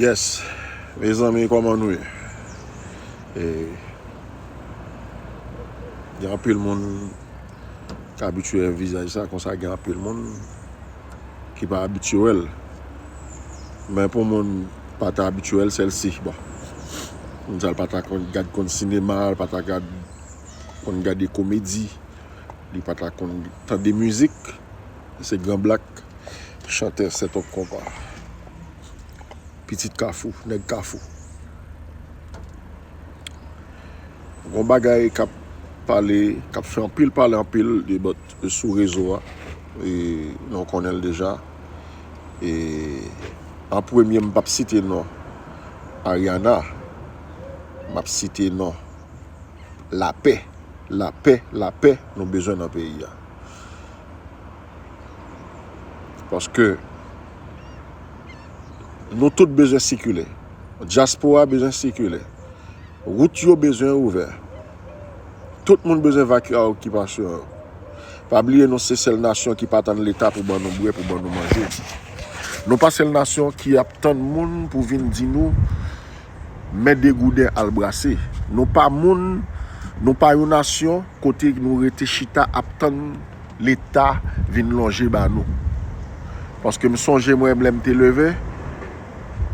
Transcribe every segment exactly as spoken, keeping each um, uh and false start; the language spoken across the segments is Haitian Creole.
Yes, mezanmi, kòman nou ye? E, gen anpil moun k abitye wè vizaj sa, konsa gen anpil moun ki pa abitye wè l. Men pou moun pa ta abitye wè l, sèl si, bon. Moun sa l pa ta konn gad konn sinema, l pa ta gad konn gade komedi, li pa ta konn tande mizik. Se Gran Blak, chantè Sèt Òk Konpa. Pitit Kafou, nèg Kafou. Gon bagay k ap pale, k ap fè anpil pale anpil de bòt sou rezo a, e nou konnen l deja. E an premye, m p ap site non Ariana, m ap site non lapè, lapè, lapè nou bezwen nan peyi a. Paske nou tout bezwen sikile. Dyaspora bezwen sikile. Wout yo bezwen ouvè. Tout moun bezwen vakye a okipasyon yo. Pa bliye nou se sèl nasyon ki pa tann Leta pou ban nou bwè, pou ban nou manje. Nou pa sèl nasyon ki ap tann moun pou vin di nou men degouden al brase. Nou pa moun, nou pa yon nasyon kote nou rete chita ap tann Leta vin lonje ba nou. Paske m sonje mwen lè m te leve,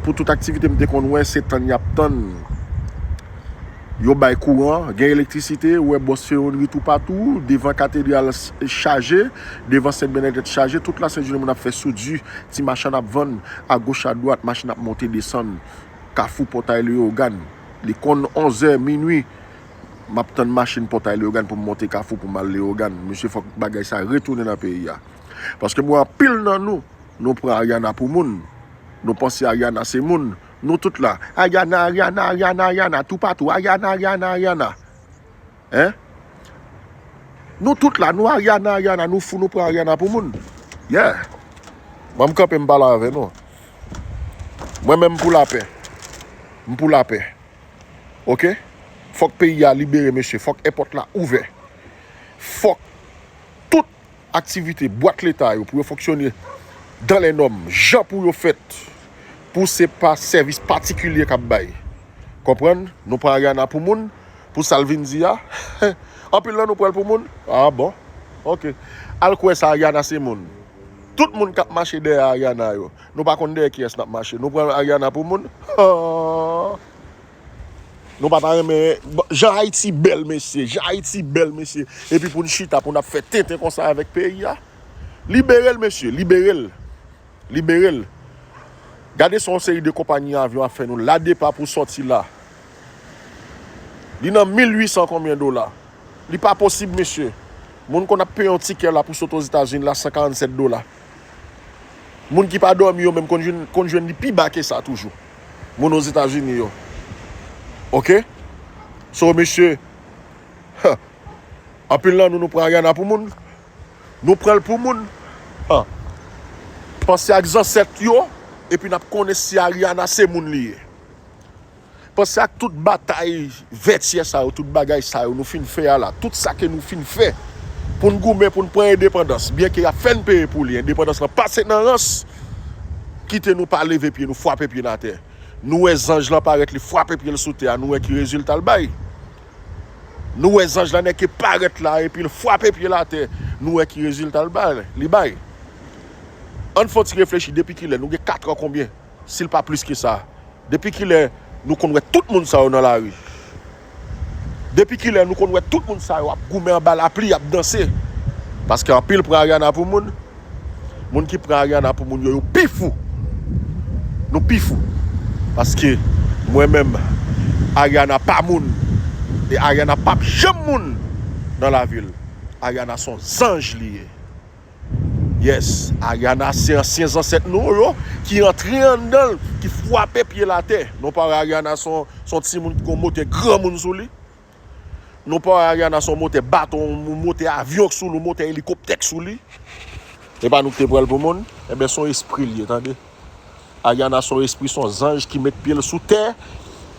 pou tout aktivite m te konn wè, se tann y ap tann yo bay kouran, gen elektrisite, ou wè bòs Ferronnerie toupatou, devan katedral chaje, devan Sent Bènadèt chaje, tout la Sent Jounen moun ap fè soudi, ti machann ap vann, agoch adwat, machin ap monte desann, Kafou Pòtay Leyogàn. Li konn onzè, minui, m ap tann machin Pòtay Leyogàn pou m monte Kafou pou m al Leyogàn. Mesye, fòk bagay sa retounen nan peyi a. Paske m wè anpil nan nou, nou pran Ariana pou moun. Nou panse Ariana se moun. Nou tout la. Ariana, Ariana, Ariana, Ariana. Toupatou. Ariana, Ariana, Ariana. Hein? Nou tout la. Nou Ariana, Ariana. Nou fou, nou pran Ariana pou moun. Yeah. Mwen, m kanpe, m pale avè nou. Mwen menm, m pou lapè. M pou lapè. Oke? Fòk peyi a libere, mesye. Fòk èpòt la ouvè. Fòk tout aktivite bwat Leta yo pou yo fonksyone dans les normes, jan pou yo fèt, pou se pa sèvis patikilye k ap bay. Konprann? Nou pran Ariana pou moun, pou sa l vin di a. Anpil nan nou pran l pou moun. Ah bon? Oke. Al kwè sa, Ariana se moun. Tout moun k ap mache dèyè Ariana yo, nou pa konn dèyè kiyès n ap mache. Nou pran Ariana pou moun. Ah. Nou pa ta renmen, bon, jan Ayiti bèl, mesye, jan Ayiti bèl, mesye, epi pou n chita, pou n ap fè tenten konsa avèk peyi a. Libere l, mesye, libere l. Libere l. Gade sa yon seri de konpayi avyon ap fè nou. La depa pou sòti la, li nan mil uit san konbyen dola. Li pa posib, mesye. Moun konn ap peye yon tikè la pou sot Ozetazini la san karannsèt dola. Moun ki pa dòmi yo menm konn jwenn, konn jwenn li pi ba ke sa toujou. Moun Ozetazini yo. Oke? So, mesye, anpil nan nou, nou pran Ariana pou moun. Nou pran l pou moun. Panse ak zansèt yo, epi n ap konnen si Ariana se moun li ye. Panse ak tout batay vètyè sa yo, tout bagay sa yo nou fin fè a la, tout sa ke nou fin fè pou n goumen, pou n pran endepandans, byen ke y ap fè n peye pou li, endepandans lan pase nan rans, kite nou pa leve pye, nou frape pye n atè. Nou wè zanj lan parèt, li frape pye l sou tè a, nou wè ki rezilta l bay. Nou wè zanj lan nèke parèt la, epi l frape pye l atè, nou wè ki rezilta l bay, li bay. Ann fè yon ti reflechi, depi kilè, nou gen kat an konbyen, si l pa plis ke sa? Depi kilè nou konn wè tout moun sa yo nan lari? Depi kilè nou konn wè tout moun sa yo ap goumen anba lapli, ap danse? Paske anpil pran Ariana pou moun. Moun ki pran Ariana pou moun yo, yo pi fou. Nou pi fou. Paske mwen menm, Ariana pa moun. E Ariana p ap janm moun nan lavi l. Ariana se yon zanj li ye. Yes, Ariana se ansyen zansèt nou yo ki antre anndan l, ki frape pye l atè. Nou pa wè Ariana se yon, se yon timoun ki gen yon motè granmoun sou li. Nou pa wè Ariana se yon motè bato, yon motè avyon k sou li, yon motè elikoptè k sou li. E pa nou ki te pran l pou moun. Enben, se yon espri l ye, tande. Ariana se yon espri, se yon zanj ki met pye l sou tè,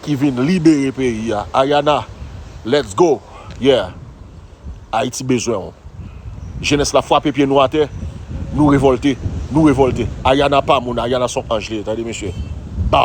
ki vin libere peyi a. Ariana, let's go! Yeah! Ayiti bezwen w. Jenès la frape pye nou atè. Nou revòlte. Nou revòlte. Ariana pa moun. Ariana se yon anj li ye. Tande, mesye. Ba